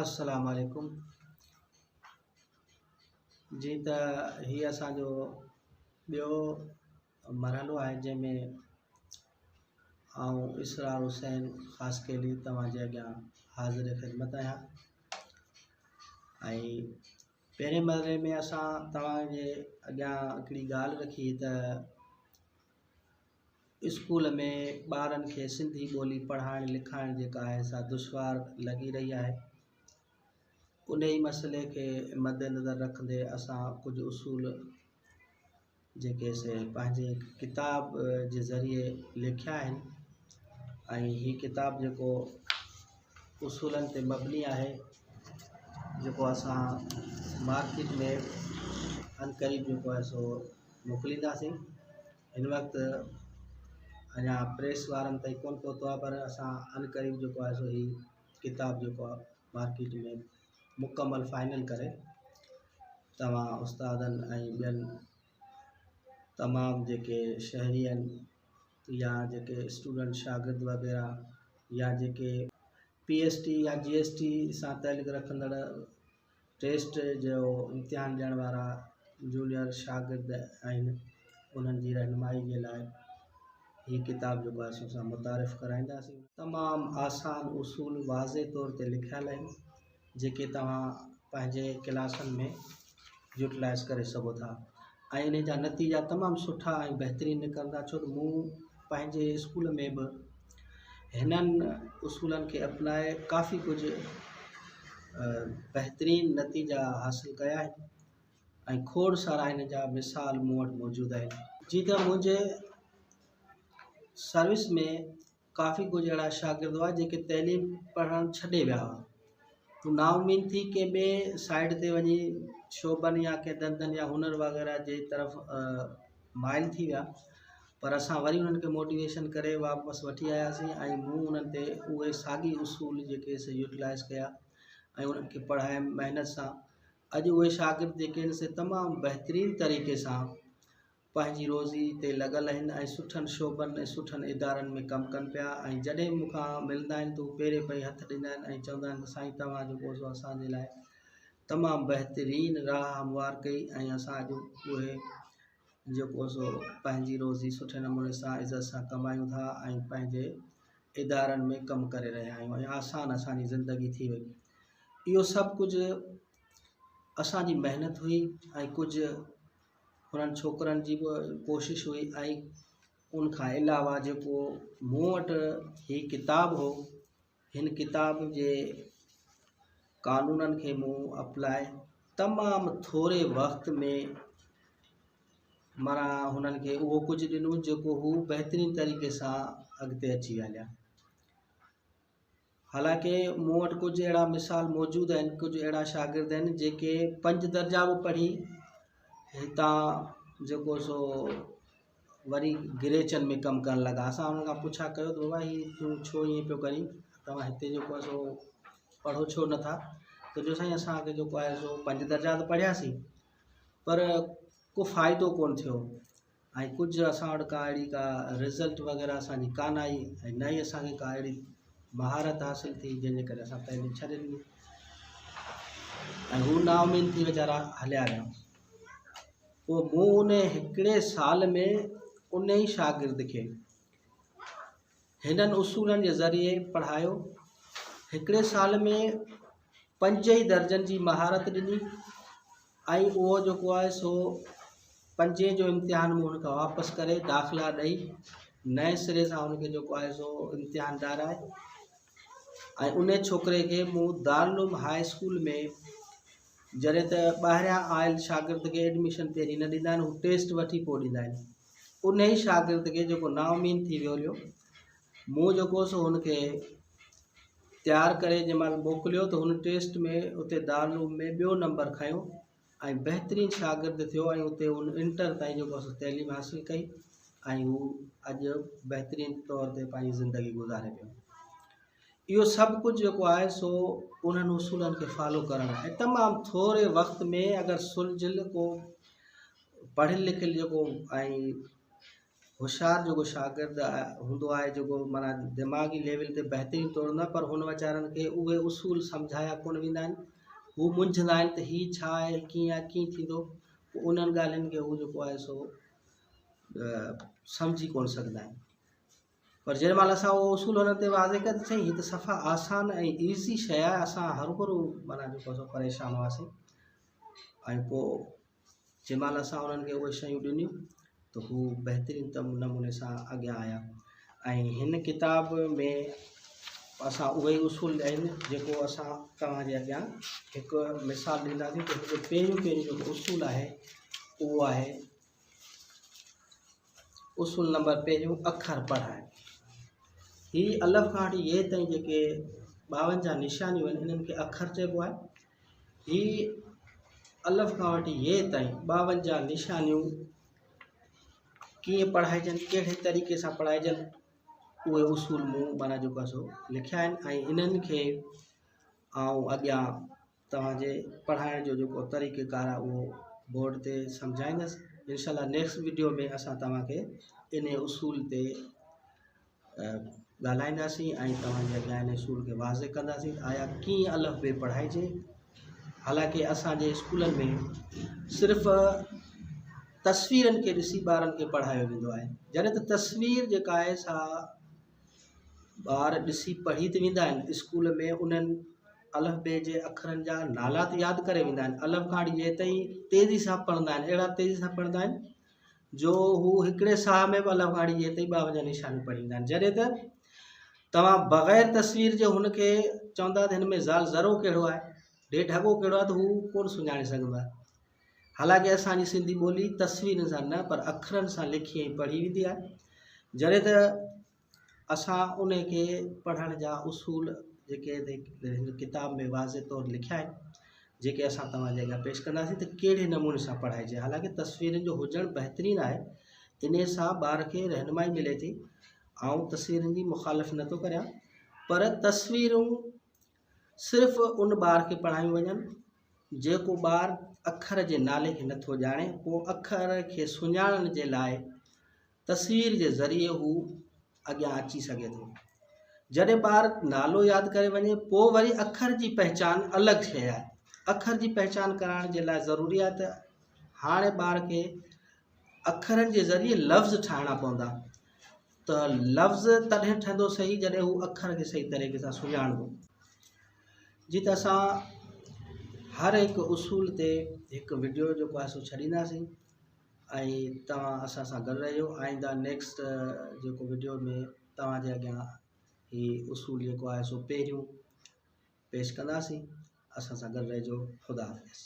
السلام عليڪم جي ته هي اسان جو ٻيو مرحلو آهي جنهن ۾ آئون اسرار حسين خاصخيلي توهان جي اڳيان حاضر خدمت آهيان ۽ پهرين مرحلي ۾ اسان توهان جي اڳيان هڪڙي ڳالهه رکي ته اسڪول ۾ ٻارن کي سنڌي ٻولي پڙهائڻ لکائڻ جيڪا آهي سا دشوار لڳي رهي آهي ان ئي مسئلي کي مد نظر رکندي اسان ڪجهه اصول جيڪي سي پنهنجي ڪتاب جي ذريعي لکيا آهن ۽ هي ڪتاب جيڪو اصولن تي مبني آهي جيڪو اسان مارڪيٽ ۾ عنقريب جيڪو آهي سو موڪلينداسين هن وقت اڃا پريس وارن تائين ڪونه پهتو آهي پر اسان عنقريب جيڪو آهي سو هي ڪتاب جيڪو آهي مارڪيٽ ۾ مڪمل فائنل ڪري توهان استادن ۽ ٻين تمام جيڪي شهري آهن يا جيڪي اسٽوڊنٽ شاگرد وغيره يا جيڪي پي ايس ٽي يا جي ايس ٽي سان تعلق رکندڙ ٽيسٽ جو امتحان ڏيڻ وارا جونيئر شاگرد آهن انهن جي رهنمائي جي لاء هي ڪتاب جيڪو آهي سو اسان متعارف ڪرائينداسين. تمام آسان اصول واضح طور تي لکيل آهن جيڪي توهان پنهنجي ڪلاسن ۾ يوٽيلائز ڪري سگهو ٿا ۽ انهي جا نتيجا تمام سٺا ۽ بهترين نڪرندا ڇو ته مون پنهنجي اسڪول ۾ به هنن اصولن کي اپنائي ڪافي ڪجهه بهترين نتيجا حاصل ڪيا آهن ۽ کوڙ سارا هن جا مثال مون وٽ موجود آهن. جي ته منهنجي سروس ۾ ڪافي ڪجهه اهڙا شاگرد هئا جيڪي تعليم پڙهڻ ڇڏي ويا هئا هو نااميد ٿي ڪنهن ٻئي سائيڊ تي وڃي شعبن يا ڪنهن ڌنڌن يا هنر وغيره جي طرف مائل ٿي ويا پر اسان وري انهن کي موٽيويشن ڪري واپس وٺي آياسين ۽ مون انهن تي اهي ساڳي اصول جيڪي سي يوٽيلائز ڪيا ۽ انهن کي پڙهايم محنت سان اڄ اهي شاگرد جيڪي آهن سي تمام بهترين طريقي سان پنهنجي روزي تي لڳل آهن ۽ سٺن شعبن ۽ سٺن ادارن ۾ ڪم ڪن پيا ۽ جڏهن مون کان ملندا آهن ته هو پيري پئي هٿ ڏيندا آهن ۽ چوندا آهن ته سائين توهان جيڪو سو اسان جي لاء تمام بهترين راهه هموار ڪئي ۽ اسان اڄ اهي جيڪو سو پنهنجي روزي سٺي نموني سان عزت سان ڪمايون ٿا ۽ پنهنجي ادارن ۾ ڪم ڪري رهيا آهيون ۽ آسان اسان جي زندگي ٿي وئي اهو سڀ ڪجهه اسان جي محنت هئي ۽ ڪجهه انهن ڇوڪرن جي به ڪوشش هئي ۽ ان کان علاوه جيڪو مون وٽ هي ڪتاب هو هن ڪتاب جي قانونن کي مون اپلائي تمام ٿوري وقت ۾ معنيٰ هنن کي اهو ڪجهه ڏنو جيڪو هو بهترين طريقي سان اڳتي اچي ويا حالانڪه مون وٽ ڪجهه اهڙا مثال موجود آهن ڪجهه اهڙا شاگرد آهن جيڪي پنج درجا به پڙهي هتان جيڪو سو وري گريچن ۾ ڪم ڪرڻ لڳا اسان انهن کان پڇا ڪيو ته بابا هي تون ڇو ائين پيو ڪرين توهان هتي جيڪو آهي سو پڙهو ڇو نٿا ته جو سائين اسانکي جيڪو آهي سو پنج درجا ته پڙهياسين پر ڪو فائدو ڪونه ٿيو ۽ ڪجهه اسان وٽ ڪا اهڙي ڪا رزلٽ وغيره اسان جي ڪانه آئي ۽ نه ئي اسان کي ڪا اهڙي مهارت حاصل ٿي جنهن جي ڪري اسان تعليم ڇڏي ڏني ۽ هو نااميد ٿي ويچارا هليا ويا پوء مون ان هڪڙي سال ۾ ان ئي شاگرد کي هنن اصولن جي ذريعي پڙهايو هڪڙي سال ۾ پنج ئي درجن جي مهارت ڏني ۽ اهو جيڪو آهي سو پنجين جو امتحان مون هن کان واپس ڪري داخلا ڏئي نئين سري سان هن کي جيڪو آهي سو امتحان ڏارائي ۽ ان ڇوڪري کي مون دارالعلوم هاء اسڪول ۾ جڏهن ته ٻاهريان آيل شاگرد کي ايڊميشن پهرين نه ڏيندا آهن هو ٽيسٽ وٺي پوء ڏيندا آهن ان ئي شاگرد کي جيڪو نااميد ٿي ويو هليو مون جيڪو سو هن کي تيار ڪري جنهن مهل موڪليو ته هن ٽيسٽ ۾ اتي دارالعلوم ۾ ٻيو نمبر کنيو ۽ بهترين شاگرد ٿيو ۽ اتي هن انٽر تائين جيڪو سو تعليم حاصل ڪئي ۽ هو اڄ بهترين طور تي پنهنجي زندگي گذاري پيو اهو سڀ ڪجهه جيڪو آهي سو انهن اصولن کي فالو ڪرڻ آهي تمام ٿوري وقت ۾ اگر سلجهيل ڪو پڙهيل لکيل جيڪو ۽ هوشيار جيڪو شاگرد هوندو آهي جيڪو معنيٰ دماغي ليول تي بهترين طور هوندو آهي پر هن ويچارن کي اهي اصول سمجهايا ڪونه ويندا آهن. هو منجهندا آهن ته هي ڇا آهي، ڪيئن آهي، ڪيئن ٿيندو، پوء انهن ڳالهين کي هو جيڪو آهي سو سمجهي ڪونه سگهندا آهن. پر جنهن مهل اسان اهو اصول هنن تي واضح ڪيو ته سائين هي ته صفا آسان ۽ ايزي شيء آهي، اسان هروڀرو معنيٰ جيڪو آهي سو پريشان هئاسين ۽ پوء جنهن مهل اسان انهن کي اهي شيون ڏنيون ته هو بهترين نموني سان اڳيان آيا ۽ هن ڪتاب ۾ اسان اهي ئي اصول آهن جيڪو اسان توهان جي اڳيان هڪ مثال ڏينداسين ته هن جو پهريون پهريون جيڪو اصول آهي اهو آهي اصول نمبر پهريون اکر پڙهائڻ. هي الف کان وٺي ي تائين جيڪي 52 نشانيون آهن انهن کي اکر چئبو آهي. هي الف کان وٺي ي تائين 52 نشانيون ڪيئن پڙهائجن، ڪهڙي طريقي سان پڙهائجن، اهي اصول مون معنيٰ جيڪو آهي سو لکيا آهن ۽ انهن کي آئون اڳيان توهان جي پڙهائڻ جو جيڪو طريقه ڪار آهي اهو بورڊ تي سمجهائيندس. انشاء الله نيڪسٽ وڊيو ۾ اسان توهان کي انهي اصول تي ڳالهائينداسين ۽ توهان جي اڳيان ان اصول کي واضح ڪنداسين ته آيا ڪيئن الف بي پڙهائجي. حالانڪه اسان جي اسڪولن ۾ صرف تصويرن کي ڏسي ٻارن کي پڙهايو ويندو آهي، جڏهن ته تصوير جيڪا آهي سا ٻار ڏسي پڙهي ته ويندا آهن، اسڪول ۾ انهن الف بي جي اکرن جا نالا ته ياد ڪري ويندا آهن، الف کان وٺي جي تائين تيزي سان پڙهندا آهن، اهڙا تيزي سان پڙهندا آهن جو هو هڪڙي ساهه ۾ به الف کان وٺي جي تائين 52 نشانيون پڙهي ويندا آهن. جڏهن ته توهان بغير تصوير جي هن کي چوندا ته هن ۾ زال ذرو ڪهڙو آهي، ڍي ڍڳو ڪهڙو آهي ته هو ڪونه سڃاڻي سگهندو آهي. حالانڪه اسان جي سنڌي ٻولي تصويرن سان نه پر اکرن سان لکي ۽ پڙهي ويندي آهي. جڏهن ته اسان ان کي پڙهڻ جا اصول جيڪي هن ڪتاب ۾ واضح طور لکيا آهن، جيڪي اسان توهان جي اڳيان پيش ڪنداسين ته ڪهڙي نموني سان پڙهائجي. حالانڪه تصويرن جو هجڻ بهترين آهي، انهي سان ٻار کي رهنمائي ملي ٿي. آئون تصويرن جي مخالف نٿو ڪريان پر تصويرون صرف ان ٻار کي پڙهايون وڃن جيڪو ٻار اکر جي نالي کي نٿو ڄاڻي، پوء اکر کي سڃاڻڻ جي لاء تصوير جي ذريعي هو اڳيان اچي سگهي ٿو. جڏهن ٻار نالو ياد ڪري وڃي پوء وري اکر جي پهچان الڳ شيء آهي. اکر جي پهچان ڪرائڻ جي لاء ضروري آهي ته هاڻي ٻار کي اکرن جي ذريعي لفظ ٺاهڻا پوندا ته لفظ تڏهن ٺهندو صحيح جڏهن هو اکر کي صحيح طريقي سان سڃاڻندو. جي ته اسان هر هڪ اصول تي هڪ وڊيو جيڪو آهي سو ڇڏينداسين ۽ توهان اسان سان گڏ رهجو. آئنده نيڪسٽ جيڪو وڊيو ۾ توهان جي اڳيان هي اصول جيڪو آهي سو پهريون پيش ڪنداسين. اسان سان گڏ رهجو. خدا حافظ.